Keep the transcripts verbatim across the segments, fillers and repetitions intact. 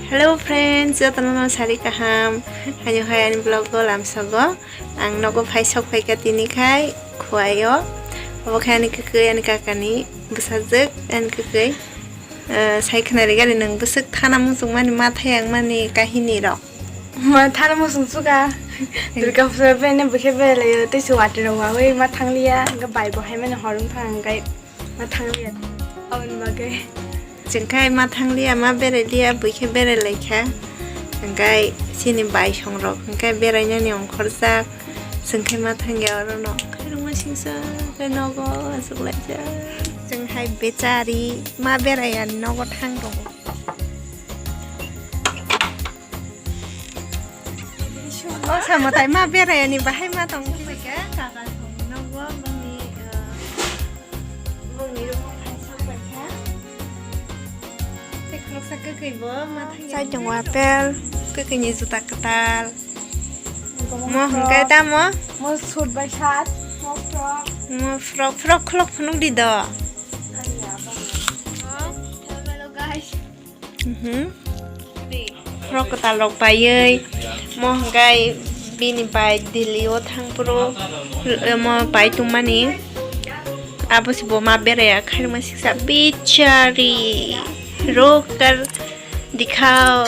Hello friends, jotono no sari kaham. Haino hai ani vlog o lamsogo. Ang nogo phai sok phaikha tini khai Khowai o. Obo khai ani kwkwi ani kakani bwsajwk ani kwkwi. Eh, sai khwnari gari nwng bwswk thana muchungmani ma thayangmani kahini rok. Ma thana muchung chuka. Durga puja bene bwkhe belaio tei se water rok wawi ma thangliya. Hwnkhe bai bo hai mani hor wng thang hwnkhe. Ma thangliya. Aboni bagwi. Chwng khai ma thangliya, ma berailiya, buikhe berai laikha. Hwnkhe chini bai songrok hwnkhe berainani ongkhorjak. Chwng khai ma thangya orono. Khairokma singsa khe nogo achuklaijak. Chwng hai bechari ma beraiya nogo thang tongo. O samo tai ma beraiani bahai ma tong khe kaka song nogo bangni, eh, bangni room o phai sok bai kha. Tei khoroksa kwkwi bo ma thang. Sai tongo apple, kwkwi ni juta kwtal. Mo hwnkhe tamo? Mo suit bai shirt, mo frock. Mo frock, frock khulok phunuk di do. Ani abang. Hello guys. Mhm. Frock kwtal rok paiwi mo hwnkhe bini bai Delhi o thang phuru mo pai tongmani abo se bo ma beraiya khairokma siksa bichari rokar dikhao.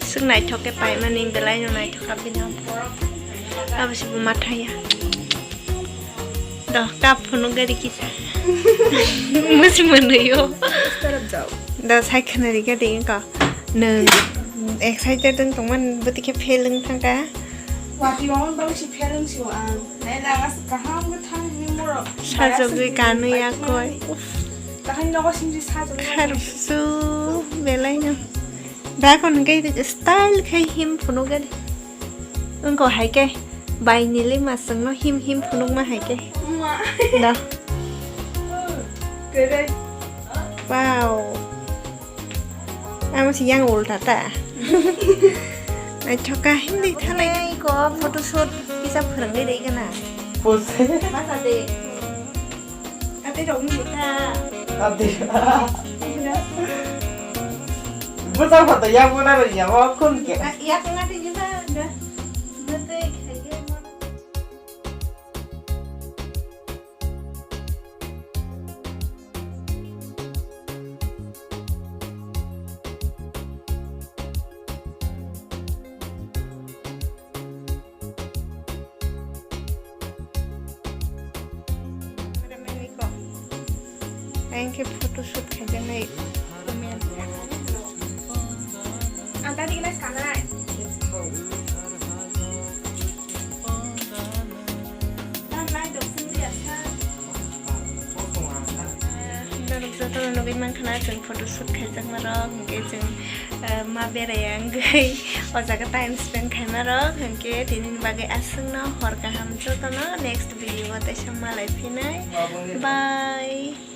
Swk naithok khe paimani belai no naithok kha bini abo se bo ma thangya. Do kap phunuk gari kisa. Musi manwi o. Start up jao. Do sai khwnari gari ko. Nwng excited wng tongmani bwtwi khe fail wng thangkha. Wati wamon bagwi si fail wng sio ang. Nai laga kaham khe thang ni moro. Sajagwi kanwi akoi. Kaham nogo singsi sajagwi. Kharsu belai no. Da kon hwnkhe style khai him phunuk gari. Wngkha hai khe bai nili maswngno him him phunukma hai khe. Ma. Da. Kwrwi. Wow. Amo si yang ulta ta. Naithoka hindi thalai. Ko photoshoot kisa phwrwngwi rwgana. Pose. Masa de. Ate rok ni ta. Ate. Bwsa photo ya bona ro ya wa khun ke. Ya khun ate ni ba da. Mate khai ke. Ang khe photoshoot khaijaknai. Ang tadi kena sekarang. Norok jotono nugwi mankha na chwng photoshoot khaijakmarok, hwnkhe chwng, eh, ma beraiya wngwi o jaga time spend khaimarok, hwnkhe tinini bagwi aswkno hor kaham jotono next video o teisa malai phinai. Bye.